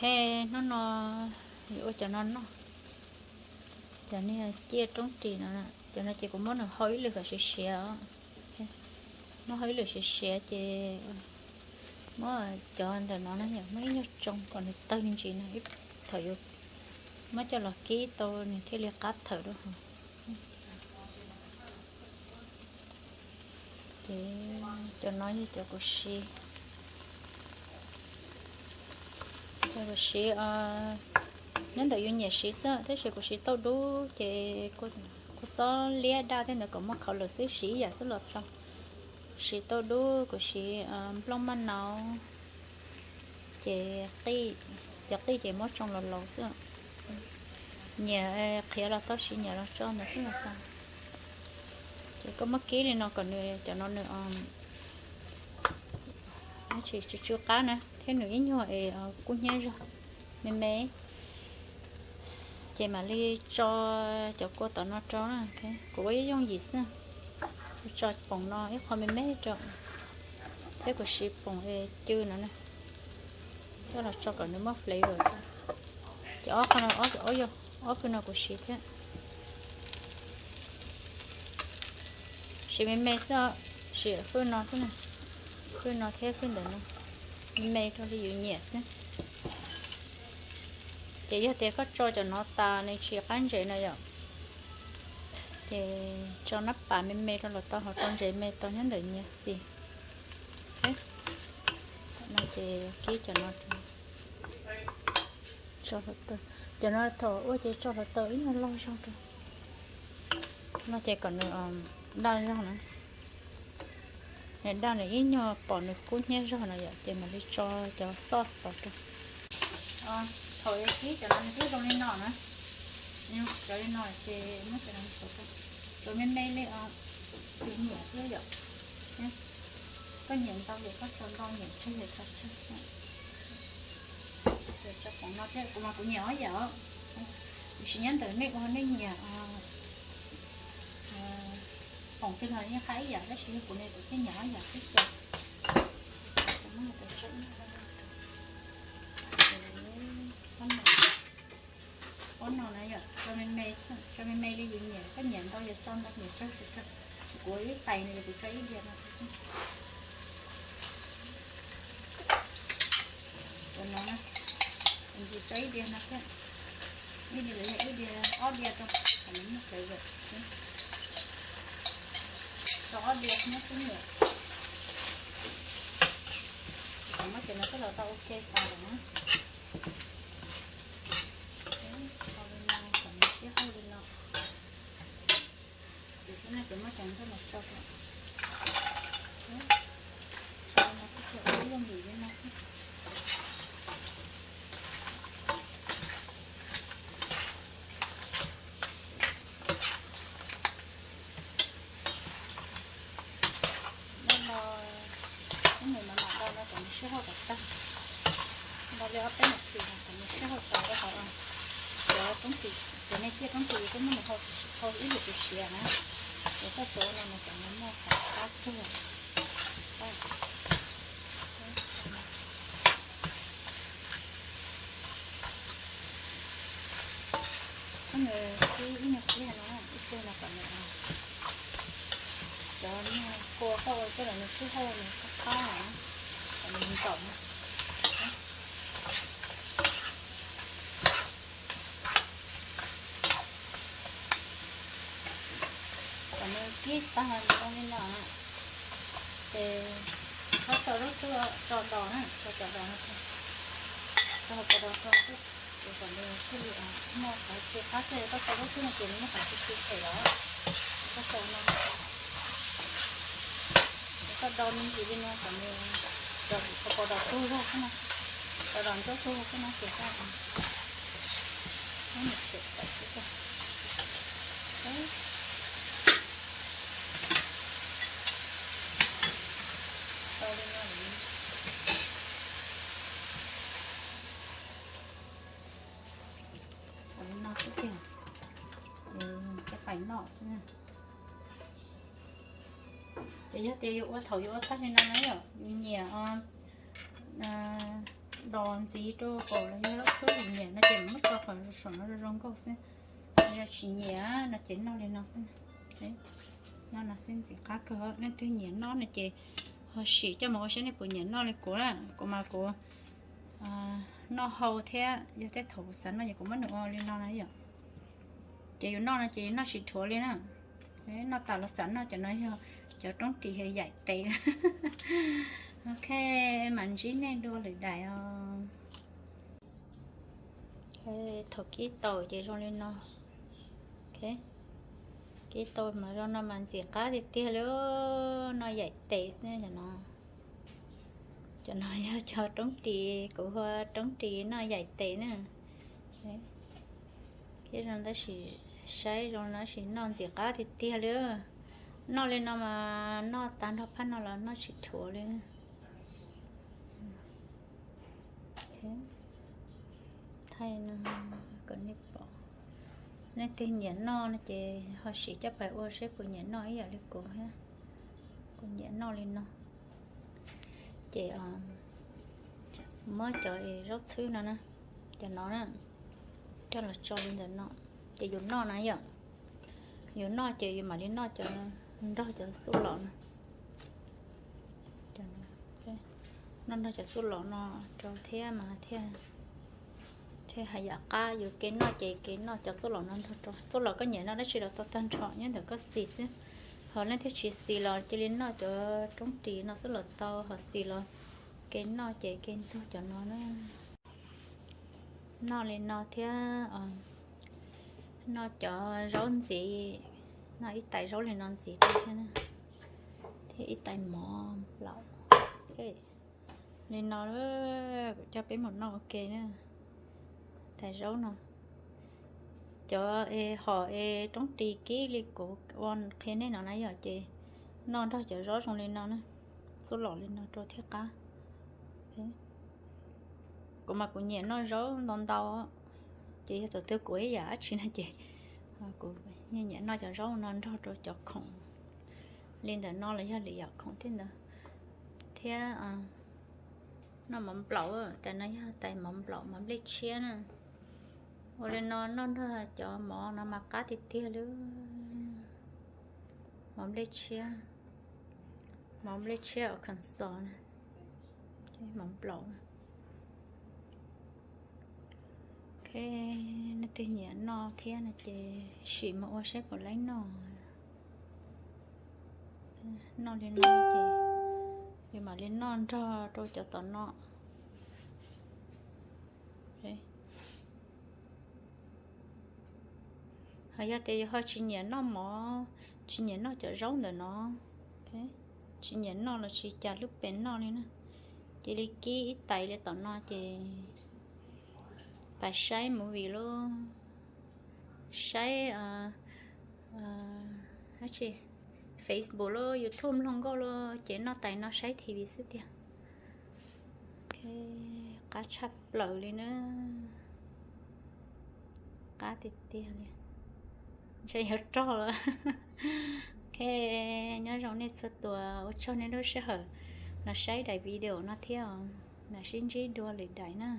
Hnub no yuav ua cov no noj, cov niag ciaj roob ris no, cov no ces kuv muab nws hau ib lwm kom siav siav os. Muab hau ib lwm siav siav ces muab cov ntawm no na yom, muab ib nyuag tsoo kom nws tawg me ntsis no, thaum yuav muab coj los kib tau nws thiaj li qab thawm rau hauv. Ces cov no yog cov kuv siv, cov kuv siv nyob ntawm yus nyiam siv xwb, tab sis kuv siv tauj dub ces kuv txob liab daj tej ntawd kom muaj khaus lawm xwb, siv ib yam xwb los tau. Siv tauj dub, kuv siv nplooj maj nau, ces qij, cov qij ces muab tsoo los laus xwb. Nyiam qhiav los tau, siv nyiam los tso ntawd xwb los tau. Ces koj muab kib li no kom nws cov no nws tsis tsw tsw qab na, thiab nws ib nyuag es kub hnyiab zog, me me. Ces mam li tso cov kua tom no rau na. Kuv ua ib yooj yim xwb, kuv tso poom no ib qho me me rau, thiab kuv siv poom cw no na, coj los tso kom nws muaj flavor. Ces ob qho no, ob pw no kuv siv thiab. Siv me me xwb, siv fwj no, fwj no thiab fwj ntawm no, me me rau li yus nyiam xwb. Ces yog tias koj tso cov no tas nws tsis qab ntsev no yom, ces tso nab pas me me rau los tau, ho tso ntsev me tau nyob ntawm nyias xis. No ces kib cov no, cov no thaum ua ces tso hluav taws ib nyuag loj zog rau. No ces kom nws daj zog na, nws daj nws ib nyuag pom nws kub hnyiab zog no yom, ces mam li tso cov sauce los rau. Thaum kib cov no nws twb zoo li no na, cov li no ces muab cov no tso rau, tsuas me me li yus nyiam xwb yom. Koj nyiam ntau ces koj tso ntau, nyiam tsawg ces tso tsawg. Tso poom no thiab, kuv mas kuv nyiam ob yam. Tiam sis nyob ntawm nej ua nej nyiam poom twg los yeej qab ib yam, tab sis yog kuv ne kuv thiaj nyiam ob yam xwb xwb. Ob no na yom, tso me me, tso me me li yus nyiam, koj nyiam ntau yus tso ntau, nyiam tsawg tso tsawg. Kuv ib tais no yog kuv tso ib diav no. Cov no na, kuv tso ib diav no thiab, ib diav los yog ib diav ob diav rau, kom nws muaj flavor. Tso ob diav muab xub nyiam. Kom muab cov no coj los tau ua ke tas lawm na. Tso li no kom nws sib hauj li no. Ces xwb no ces muab cov ntawd los tso rau. Tso li no xwb, tso ua ib yooj yim li no xwb. Noj no, ib nus no mam do no kom nws sib hauj kom tag. Do li ob peb nas this no kom nws sib hauj tas rau hauv. Cov roob ris, cov me ciaj roob ris twb muab nws hau ib lwm siav siav na. Ces koj tsuav no nws kom nws muaj qab kawg. Koj nws kib ib nyuag kib no, ib tug no kom nws, cov niag kua koj ua tej los nws sib hauj nws qab qab na, kom nws ntaum na. Kom nws kib tag zoo li no, ces koj tso zaub tsuag tso dos na, tso cov dos no, tso cov dos tso xwb, ces kom nws thiaj li muaj qhov txhia qab xwb, koj tso zaub tsuag no ces nws muaj qhov txhia txhia phem los, koj tso no, koj do me ntsis li no kom nws, kom dos tsuag zog xwb na, kom dos ntsuab tsuag xwb na ces koj muab nws phem tawm xwb. Tau li no, li no xwb tiag, coj pais noj xwb na. Ces yog tias yus ua thaum yus ua tag li no na yom, yus nyiam Los ntxiv rau hauv los yog zaub txhwb, nyiam no ces muab tso qhov saum no zoo zoo nkauj xwb. Yog tsis nyiam no ces noj li no xwb. Noj no xwb ntxim qab kawg. Leej twg nyiam noj no ces ho sim coj mus ua saib nej puas nyiam noj li kuv na. Kuv mas kuv noj hau thiab, yog tej thaum kuv xav noj ces kuv muab nws ua li no na yom. Ces yus noj no ces noj tsis dhuav li na. Noj tas los xav noj. Cov no yog cov roob ris yaim tes. Ok, mam ntsib nej dua lwm daim os. Thaum kib tau ces zoo li no. Kib tau mas zoo no mas ntxim qab tiag tiag li. Noj yaim tes xwb cov no. Cov no yog cov roob ris, kuv hu roob ris noj yaim tes na. Thiab zoo tab sis saib zoo tab sis noj ntxim qab tiag tiag li. Noj li no mas noj tag nrho phab no los noj tsis dhuav li. Thaij no kom nej pom. Leej twg nyiam noj no ces ho sim coj pais ua saib puas nyiam noj ib yam li kuv thiab. Kuv nyiam noj li no. Ces muab cov zaub txhwb no na, cov no na, coj los tso li ntawm no. Ces yus noj na yom, yus noj ces yus mam li noj cov, nrog cov txuj lom no. Noj nrog cov txuj lom no rau thiab mas thiaj, thiaj haj yam qab. Yus kev noj ces kev noj cov txuj lom no nrog rau. Txuj lom koj nyiam noj dab tsi los tau tag nrho nyob ntawm koj xis xwb. Ho leej twg tsis xis los cia li noj cov roob ris no xwb los tau, ho xis los kev noj ces kev ntxuag cov no na. Noj li no thiab, noj cov zaub ntxiv, noj ib tais zaub li no ntxiv thiab, thiab ib tais mov nplaum li no. Kuv coj peb mus noj ua ke na. Tais zaub no, cov es hom es roob ris kib li kuv ua qhia nej no na yom, ces noj nrog cov zaub zoo li no na, txuj lom li no rau thiaj qab. Kuv mas kuv nyiam noj zaub ntau ntau, ces yog thaum twg kuv ib yam dab tsi no ces kuv nyiam noj cov zaub no nrog rau cov khoom li ntawm no los yog lwm yam khoom thiab ntawd. Thiab noj mov nplaum, tais no yog tais mov nplaum, mov nplej tshiab na. Ua li no noj nrog cov mov no mas qab tiag tiag li. Mov nplej tshiab, mov nplej tshiab Arkansas na, mov nplaum. Ok, leej twg nyiam noj thiab no ces sim mus ua saib puas laib noj. Noj li no ces yus mam li noj nrog rau cov tom no. Ho yog tias yus ho tsis nyiam noj mov, tsis nyiam noj cov zaub ntawm no, tsis nyiam noj los tsis cas lub pes noj li na, cia li kib ib tais li tom no ces pais saib movie lauj, saib dab tsi, Facebook lauj, YouTube mloog nkauj lauj, ces noj tais no saib T V xwb tiag. Qab tshaj plaws li na. Qab tiag tiag li. Ntshe yuav rog lawm. Ok, nyob zoo nej txhua tus, ua tsaug nej lub sij hawm los saib daim video no thiab os. Mam sib ntsib dua lwm daim na.